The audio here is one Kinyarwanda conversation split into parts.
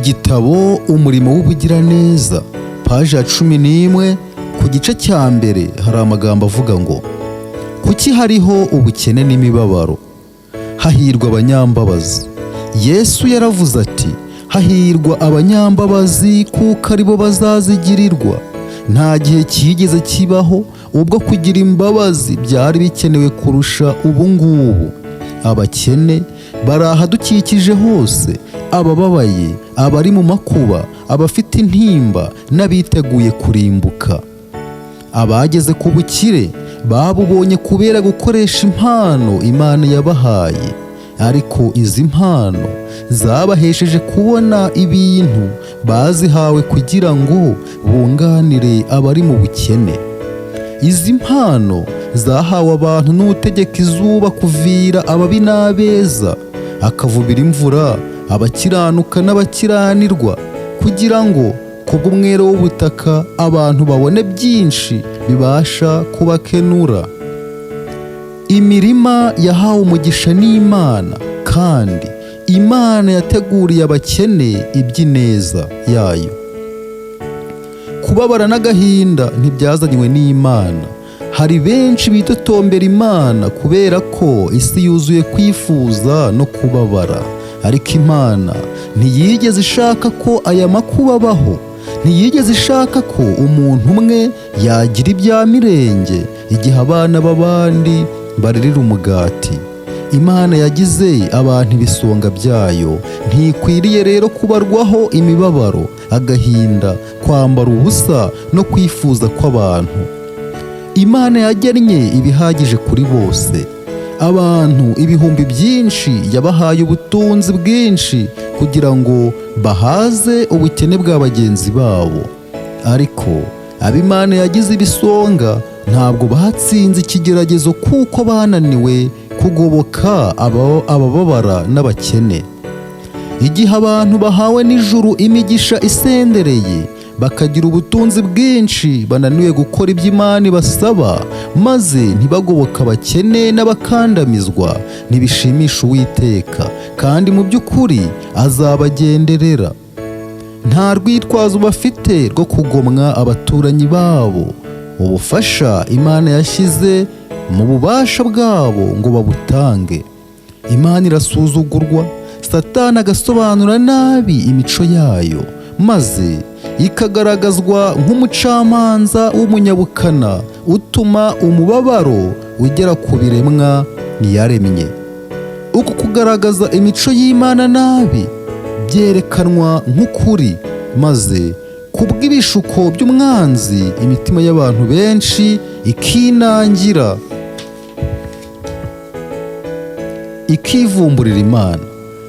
Igitabo Umurimo w'Ubugiraneza, paji ya 11, ku gice cya mbere hari amagambo avuga ngo: "Kuki hariho ubukene n'imibabaro? Hahirwa abanyambabazi." Yesu yaravuze ati: "Hahirwa abanyambabazi, kuko aribo bazazigirirwa." Nta gihe cyigeze kibaho ubwo kugira imbabazi byari bikenewe kurusha ubu ngubu. Abakene bari ahadukikije hose, abababaye, abari mu makuba, abafite intimba n'abiteguye kurimbuka. Abageze ku bukire babubonye kubera gukoresha impano Imana yabahaye, ariko izi mpano zabahesheje kubona ibintu bazihawe kugira ngo bunganire abari mu bukene. Izi mpano zahawe abantu n'utegeka izuba kuvira ababi n'abeza, akavubira imvura abakiranuka n'abakiranirwa, kugira ngo kubw'umwero w'ubutaka abantu babone byinshi bibasha kubakenura. Imirima yahawe umugisha n'Imana, kandi Imana yateguriye abakene iby'ineza yayo. Kubabara n'agahinda ntibyazanywe n'Imana. Hari benshi bitotombera Imana kubera ko isi yuzuye kwifuza no kubabara, ariko Imana ntiyigeze ishaka ko aya makuba abaho. Ntiyigeze ishaka ko umuntu umwe yagira ibya mirenge igihe abana b'abandi baririra umugati. Imana yagize abantu ibisonga byayo, ntikwiriye rero kubarwaho imibabaro, agahinda, kwambara ubusa no kwifuza kw'abantu. Imana yagennye ibihagije kuri bose. Abantu ibihumbi byinshi yabahaye ubutunzi bwinshi kugira ngo bahaze ubukene bwa bagenzi babo, ariko abo Imana yagize ibisonga ntabwo batsinze ikigeragezo, kuko bananiwe kugoboka abababara n'abakene. Igihe abantu bahawe n'ijuru imigisha isendereye, bakagira ubutunzi bwinshi, bananiwe gukora ibyo Imana ibasaba, maze ntibagoboke abakene n'abakandamizwa, ntibishimisha Uwiteka, kandi mu by'ukuri azabagenderera. Nta rwitwazo bafite rwo kugomwa abaturanyi babo ubufasha Imana yashyize mu bubasha bwabo ngo babutange. Imana irasuzugurwa, Satani agasobanura nabi imico yayo, maze ikagaragazwa nk'umucamanza w'umunyabukana utuma umubabaro ugera ku biremwa ntiyaremye. Uku kugaragaza imico y'Imana nabi byerekanwa nk'ukuri, maze kubw'ibishuko by'umwanzi imitima y'abantu benshi ikinangira, ikivumburira Imana.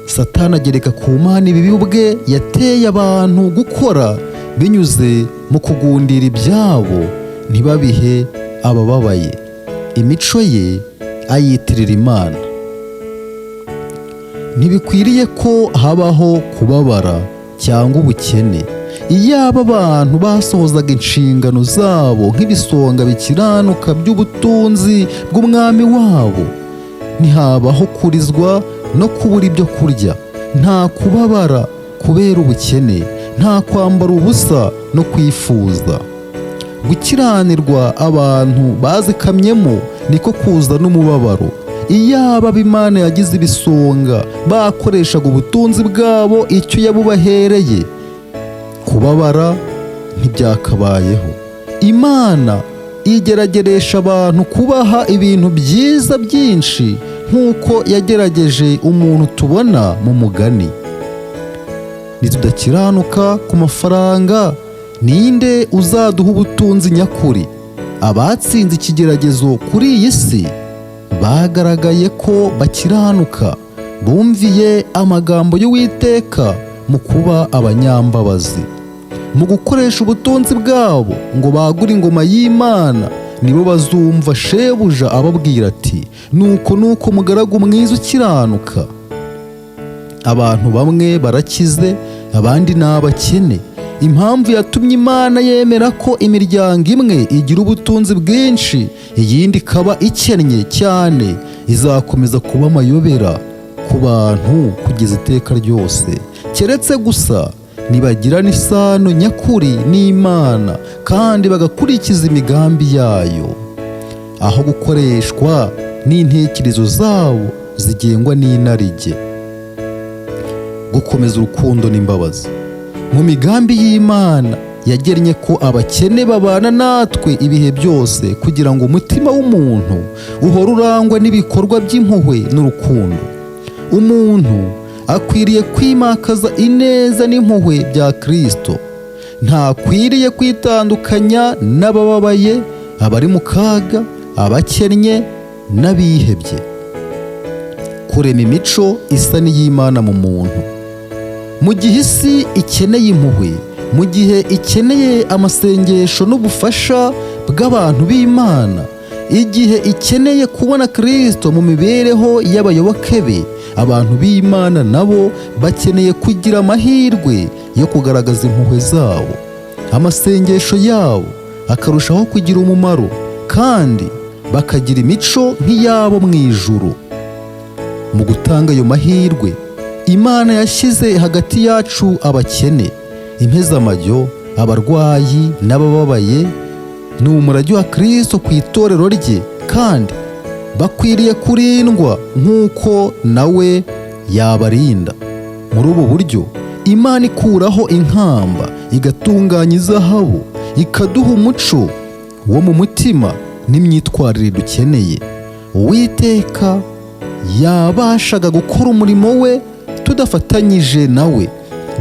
Satani agereka ku Mana ibibi ubwe yateye abantu gukora binyuze mu kugundira ibyabo ntibabihe abababaye. Imico ye ayitirira Imana. Ntibikwiriye ko habaho kubabara cyangwa ubukene. Iyaba abantu basohozaga inshingano zabo nk'ibisonga bikiranuka by'ubutunzi bw'umwami wabo, ntihabaho kurizwa no kubura ibyo kurya, nta kubabara kubera ubukene, nta kwambara ubusa no kwifuza. Gukiranirwa abantu bazikamyemo niko kuza n'umubabaro. Iyaba Imana yagize ibisonga bakoreshaga ubutunzi bwabo icyo yabubahereye, kubabara ntibyakabayeho. Imana igerageresha abantu kubaha ibintu byiza byinshi, nk'uko yagerageje umuntu tubona mu mugani. Nitudakiranuka ku mafaranga, ninde uzaduha ubutunzi nyakuri? Abatsinze ikigeragezo kuri iyi si bagaragaye ko bakiranuka, bumviye amagambo y'Uwiteka mu kuba abanyambabazi, mu gukoresha ubutunzi bwabo ngo bagure ingoma y'Imana. Nibo bazumva shebuja ababwira ati: "Nuko nuko, mugaragu mwiza ukiranuka." Abantu bamwe barakize, abandi ni abakene. Impamvu yatumye Imana yemera ko imiryango imwe igira ubutunzi bwinshi, iyindi ikaba ikennye cyane, izakomeza kuba amayobera ku bantu kugeza iteka ryose, keretse gusa Nibagirana isano nyakuri n'Imana kandi bagakurikiza imigambi yayo, aho gukoreshwa n'intekerezo zabo zigengwa n'inarijye. Gukomeza urukundo n'imbabazi. Mu migambi y'Imana yagennye ko abakene babana natwe ibihe byose, kugira ngo umutima w'umuntu uhore urangwa n'ibikorwa by'impuhwe n'urukundo. Umuntu akwiriye kwimakaza ineza n'impuhwe bya Kristo. Ntakwiriye kwitandukanya n'abababaye, abari mu kaga, abakennye n'abihebye. Kurema imico isa n'iy'Imana mu muntu. Mu gihe isi ikeneye impuhwe, mu gihe ikeneye amasengesho n'ubufasha bw'abantu b'Imana, igihe ikeneye kubona Kristo mu mibereho y'abayoboke be, abantu b'Imana nabo bakeneye kugira amahirwe yo kugaragaza impuhwe zabo. Amasengesho yabo akarushaho kugira umumaro, kandi bakagira imico nk'iyabo mu ijuru. Mu gutanga ayo mahirwe, Imana yashyize hagati yacu abakene, impezamajyo, abarwayi n'abababaye. Ni umurage wa Kristo ku itorero rye, kandi bakwiriye kurindwa nk'uko nawe yabarinda. Muri ubu buryo Imana ikuraho inkamba, igatunganya izahabu, ikaduha umuco wo mu mutima n'imyitwarire dukeneye. Uwiteka yabashaga gukora umurimo we tudafatanyije nawe.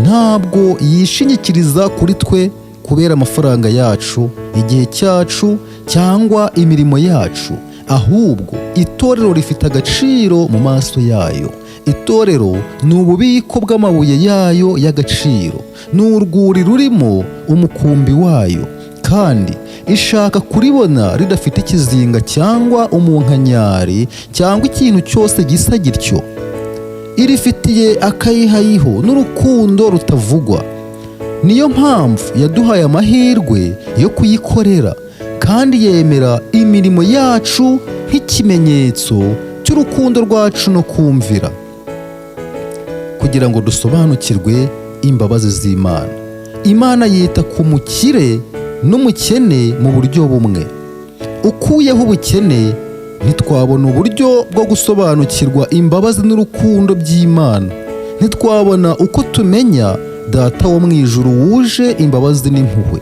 Ntabwo yishingikiriza kuri twe kubera amafaranga yacu, igihe cyacu cyangwa imirimo yacu. Ahubwo itorero rifite agaciro mu maso yayo. Itorero ni ububiko bw'amabuye yayo y'agaciro, ni urwuri rurimo umukumbi wayo, kandi ishaka kuribona ridafite ikizinga cyangwa umunkanyari cyangwa ikintu cyose gisa gityo. Irifitiye akayihayiho n'urukundo rutavugwa. Niyo mpamvu yaduhaye amahirwe yo kuyikorera, kandi yemera imirimo yacu nk'ikimenyetso cy'urukundo rwacu no kumvira. Kugira ngo dusobanukirwe imbabazi z'Imana, Imana yita ku mukire n'umukene mu buryo bumwe. Ukuyeho ubukene, ntitwabona uburyo bwo gusobanukirwa imbabazi n'urukundo by'Imana. Ntitwabona uko tumenya Data wo mu ijuru wuje imbabazi n'impuhwe.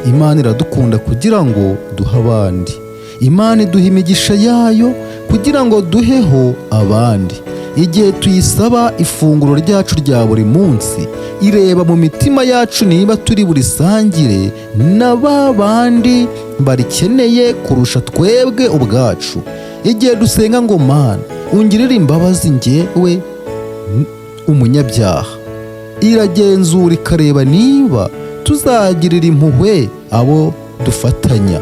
Imana iradukunda kugira ngo duhe abandi. Imana iduha imigisha yayo kugira ngo duheho abandi. Igihe tuyisaba ifunguro ryacu rya buri munsi, ireba mu mitima yacu niba turi burisangire na ba bandi barikeneye kurusha twebwe ubwacu. Igihe dusenga ngo: "Mana, ungirire imbabazi njyewe umunyabyaha," iragenzura ikareba niba tuzagirira impuhwe abo dufatanya.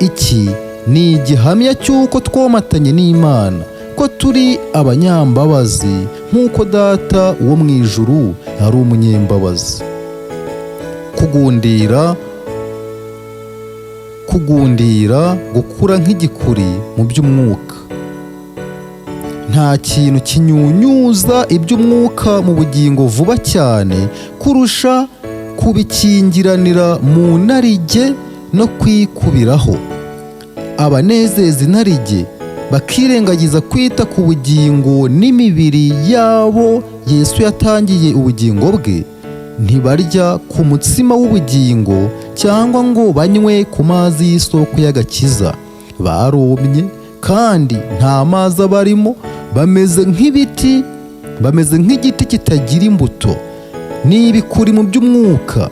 Iki ni igihamya cy'uko twomatanye n'Imana, ko turi abanyambabazi nk'uko Data wo mu ijuru ari umunyembabazi. Kugundira, kugundira gukura nk'igikuri mu by'umwuka. Nta kintu kinyunyuza iby'umwuka mu bugingo vuba cyane kurusha kubikingiranira mu narijye no kwikubiraho. Abanezeza inarijye bakirengagiza kwita ku bugingo n'imibiri yabo Yesu yatangiye ubugingo bwe, ntibarya ku mutsima w'ubugingo cyangwa ngo banywe ku mazi y'isoko y'agakiza. Barumye kandi nta mazi abarimo, bameze nk'ibiti, bameze nk'igiti kitagira imbuto. Ni ibikuri mu by'umwuka,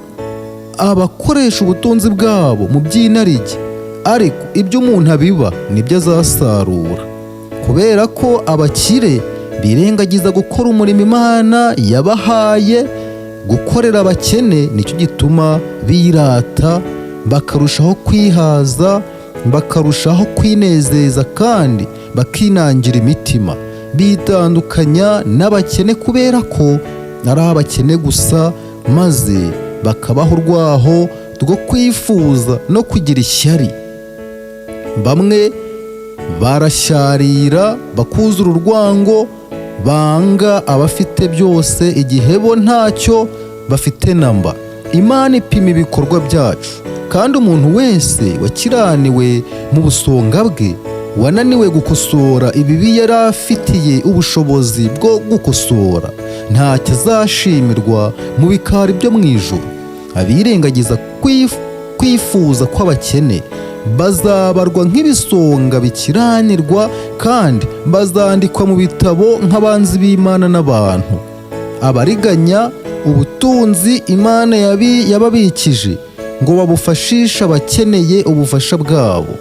abakoresha ubutunzi bwabo mu by'inarijye. Ariko ibyo umuntu abiba nibyo azasarura. Kubera ko abakire birengagiza gukora umurimo Imana yabahaye, gukorera abakene, nicyo gituma birata, bakarushaho kwihaza, bakarushaho kwinezeza kandi bakinangira imitima. Bitandukanya n'abakene kubera ko ari abakene gusa, maze bakabaho urwaho rwo kwifuza no kugira ishyari. Bamwe barashyarira, bakuzura urwango, banga abafite byose igihe bo ntacyo bafite namba. Imana ipima ibikorwa byacu, kandi umuntu wese wakiraniwe mu busonga bwe, wananiwe gukosora ibibi yari afitiye ubushobozi bwo gukosora, ntacyo azashimirwa mu bikari byo mu ijuru. Abirengagiza kwifuza kw'abakene bazabarwa nk'ibisonga bikiranirwa, kandi bazandikwa mu bitabo nk'abanzi b'Imana n'abantu. Abariganya ubutunzi Imana yababikije ngo babufashishe abakeneye ubufasha bwabo,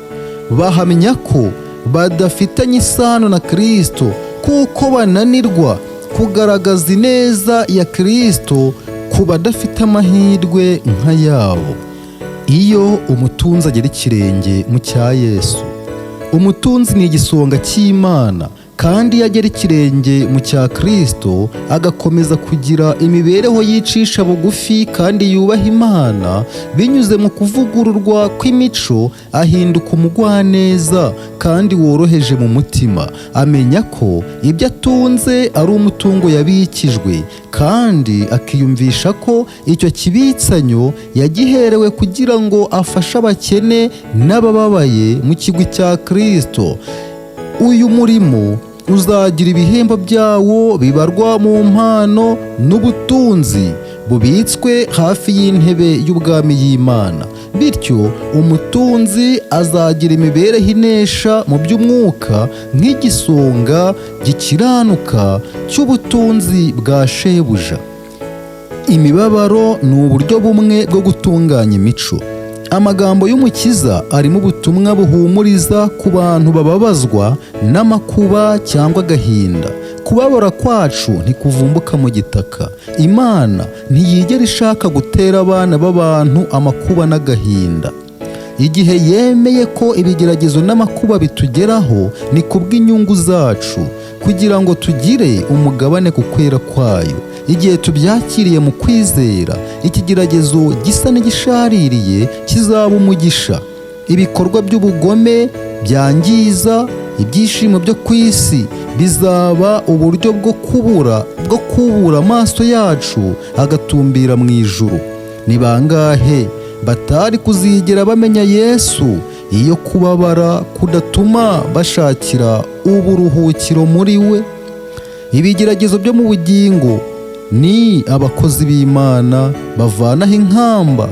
bahamya ko badafitanye isano na Kristo, kuko bananirwa kugaragaza ineza ya Kristo ku badafite amahirwe nk'ayabo. Iyo umutunzi agera ikirenge mu cya Yesu, umutunzi ni igisonga cy'Imana, kandi iyo agera ikirenge mu cya Kristo agakomeza kugira imibereho yicisha bugufi kandi yubaha Imana, binyuze mu kuvugururwa kw'imico ahinduka umugwaneza kandi woroheje mu mutima. Amenya ko ibyo atunze ari umutungo yabikijwe, kandi akiyumvisha ko icyo kibitsanyo yagiherewe kugira ngo afashe abakene n'abababaye mu kigwi cya Kristo. Uyu murimo uzagira ibihembo byawo bibarwa mu mpano n'ubutunzi bubitswe hafi y'intebe y'ubwami y'Imana. Bityo umutunzi azagira imibereho inesha mu by'umwuka nk'igisonga gikiranuka cy'ubutunzi bwa shebuja. Imibabaro ni uburyo bumwe bwo gutunganya imico. Amagambo y'Umukiza arimo ubutumwa buhumuriza ku bantu bababazwa n'amakuba cyangwa agahinda. Kubabara kwacu ntikuvumbuka mu gitaka. Imana ntiyigera ishaka gutera abana b'abantu amakuba n'agahinda. Igihe yemeye ko ibigeragezo n'amakuba bitugeraho, ni kubw'inyungu zacu, kugira ngo tugire umugabane ku kwera kwayo. Igihe tubyakiriye mu kwizera, ikigeragezo gisa n'igishaririye kizaba umugisha. Ibikorwa by'ubugome byangiza ibyishimo byo ku isi bizaba uburyo bwo kubura amaso yacu agatumbira mu ijuru. Ni bangahe batari kuzigera bamenya Yesu iyo kubabara kudatuma bashakira uburuhukiro muri we? Ibigeragezo byo mu bugingo ni abakozi b'Imana bavanaho inkamba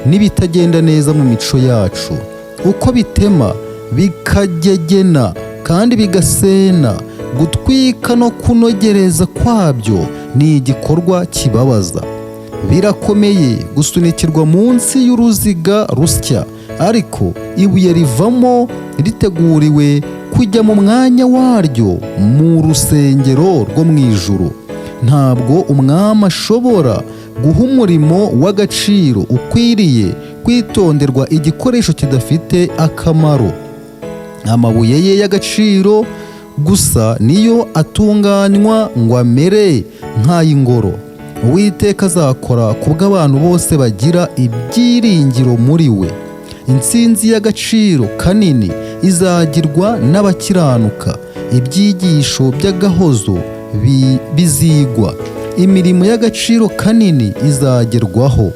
n'ibitagenda neza mu mico yacu. Uko bitema, bikagegena kandi bigasena, gutwika no kunogereza kwabyo ni igikorwa kibabaza. Birakomeye gusunikirwa munsi y'uruziga rusya, ariko ibuye rivamo riteguriwe kujya mu mwanya waryo mu rusengero rwo mu ijuru. Ntabwo umwami ashobora guha umurimo w'agaciro ukwiriye kwitonderwa igikoresho kidafite akamaro. Amabuye ye y'agaciro gusa niyo atunganywa ngo amere nk'ay'ingoro. Uwiteka azakora ku bw'abantu bose bagira ibyiringiro muri we. Intsinzi y'agaciro kanini izagirwa n'abakiranuka. Ibyigisho by'agahozo bizigwa. Imirimo y'agaciro kanini izagerwaho.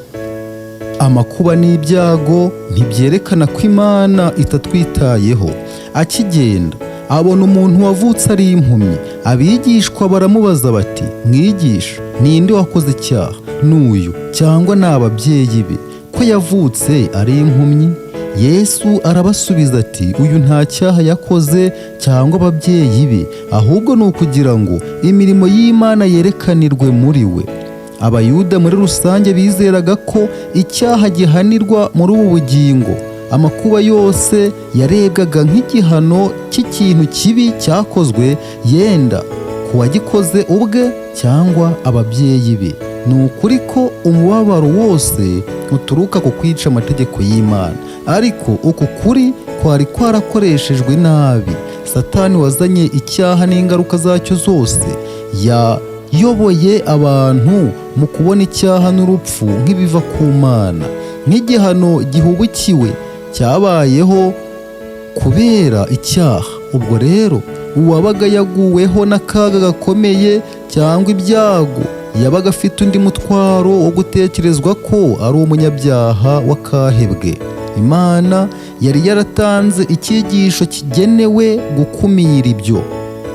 Amakuba n'ibyago ntibyerekana ko Imana itatwitayeho. Akigenda abona umuntu wavutse ari impumyi. Abigishwa baramubaza bati: "Mwigisha, ninde wakoze icyaha, n'uyu cyangwa ni ababyeyi be, ko yavutse ari impumyi?" Yesu arabasubiza ati: "Uyu nta cyaha yakoze cyangwa ababyeyi be, ahubwo ni ukugira ngo imirimo y'Imana yerekanirwe muri we." Abayuda muri rusange bizeraga ko icyaha gihanirwa muri ubu bugingo. Amakuba yose yarebwaga nk'igihano cy'ikintu kibi cyakozwe, yenda ku wagikoze ubwe cyangwa ababyeyi be. Ni ukuri ko umubabaro wose uturuka ku kwica amategeko y'Imana, ariko uku kuri kwari kwarakoreshejwe nabi. Satani wazanye icyaha n'ingaruka zacyo zose yayoboye abantu mu kubona icyaha n'urupfu nk'ibiva ku Mana, nk'igihano gihubukiwe cyabayeho kubera icyaha. Ubwo rero uwabaga yaguweho n'akaga gakomeye cyangwa ibyago Yabaga afite undi mutwaro wo gutekerezwa ko ari umunyabyaha w'akahebwe. Imana yari yaratanze icyigisho kigenewe gukumira ibyo.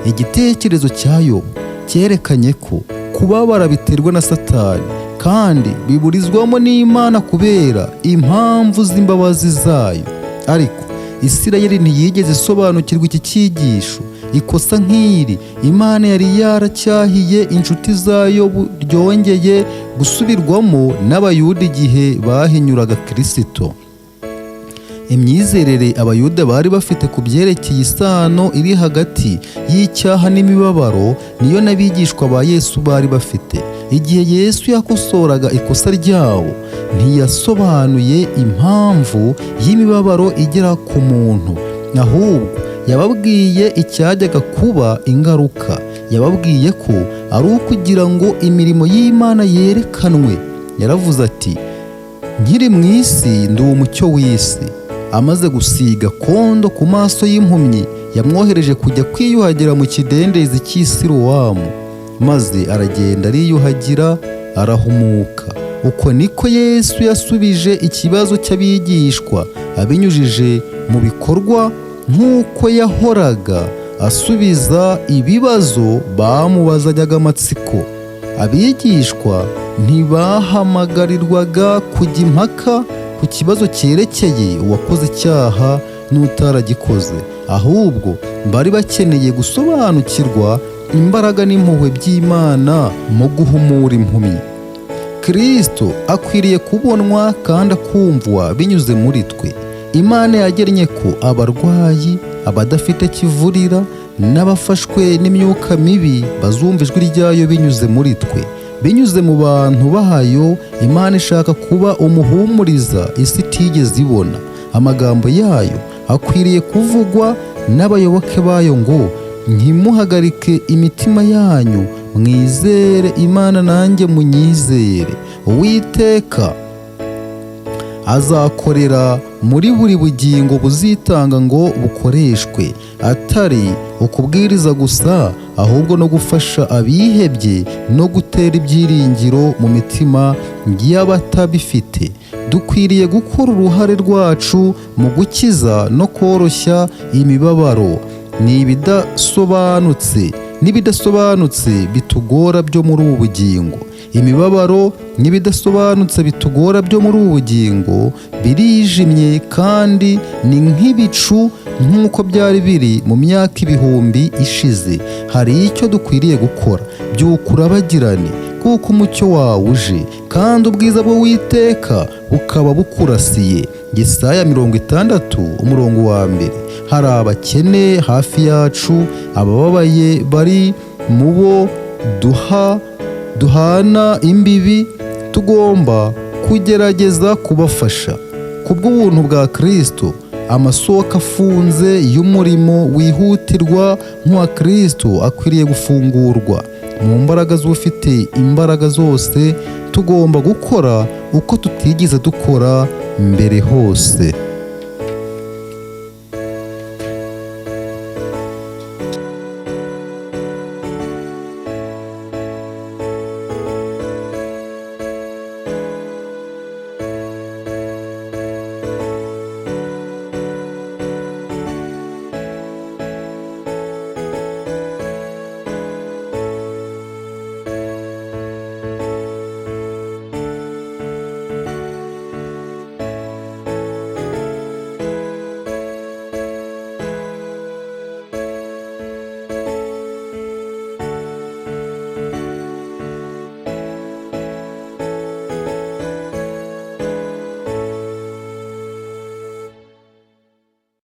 Igitekerezo cya Yobu cyerekanye ko kubabara biterwa na Satani kandi biburizwamo n'Imana kubera impamvu z'imbabazi zayo. Ariko Isirayeli ntiyigeze isobanukirwa iki cyigisho. Ikosa nk'iri Imana yari yaracyahiye inshuti za Yobu ryongeye gusubirwamo n'Abayuda igihe bahinyuraga Kirisito. Imyizerere Abayuda bari bafite ku byerekeye isano iri hagati y'icyaha n'imibabaro niyo n'abigishwa ba Yesu bari bafite. Igihe Yesu yakosoraga ikosa ryabo, ntiyasobanuye impamvu y'imibabaro igera ku muntu, ahubwo yababwiye icyajyaga kuba ingaruka. Yababwiye ko ari ukugira ngo imirimo y'Imana yerekanwe. Yaravuze ati: "Nkiri mu isi ndi umucyo w'isi." Amaze gusiga kondo ku maso y'impumyi, yamwohereje kujya kwiyuhagira mu kidendezi cy'i Silowamu, maze aragenda ariyuhagira arahumuka. Uko niko Yesu yasubije ikibazo cy'abigishwa abinyujije mu bikorwa, nk'uko yahoraga asubiza ibibazo bamubazanyaga amatsiko. Abigishwa ntibahamagarirwaga kujya impaka ku kibazo cyerekeye uwakoze icyaha n'utaragikoze, ahubwo bari bakeneye gusobanukirwa imbaraga n'impuhwe by'Imana mu guhumura impumyi. Kristo akwiriye kubonwa kandi akumvwa binyuze muri twe. Imana yagennye ko abarwayi, abadafite kivurira n'abafashwe n'imyuka mibi bazumva ijwi ryayo binyuze muri twe. Binyuze mu bantu bayo, Imana ishaka kuba umuhumuriza isi itigeze ibona. Amagambo yayo akwiriye kuvugwa n'abayoboke bayo ngo: "Ntimuhagarike imitima yanyu, mwizere Imana nanjye munyizere." Uwiteka azakorera muri buri bugingo buzitanga ngo bukoreshwe, atari ukubwiriza gusa, ahubwo no gufasha abihebye no gutera ibyiringiro mu mitima y'abatabifite. Dukwiriye gukora uruhare rwacu mu gukiza no koroshya imibabaro ni ibidasobanutse n'ibidasobanutse bitugora byo muri ubu bugingo. Imibabaro n'ibidasobanutse bitugora byo muri ubu bugingo birijimye kandi ni nk'ibicu, nk'uko byari biri mu myaka ibihumbi ishize. Hari icyo dukwiriye gukora: "Byuka urabagirane, kuko umucyo wawe uje, kandi ubwiza bw'Uwiteka bukaba bukurasiye." Yesaya 60 umurongo wa 1. Hari abakene hafi yacu, abababaye bari mu bo duha duhana imbibi. Tugomba kugerageza kubafasha. Kubw'ubuntu bwa Kristo, amasoko afunze y'umurimo wihutirwa nk'uwa Kristo akwiriye gufungurwa. Mu mbaraga z'ufite imbaraga zose, tugomba gukora uko tutigeze dukora mbere hose.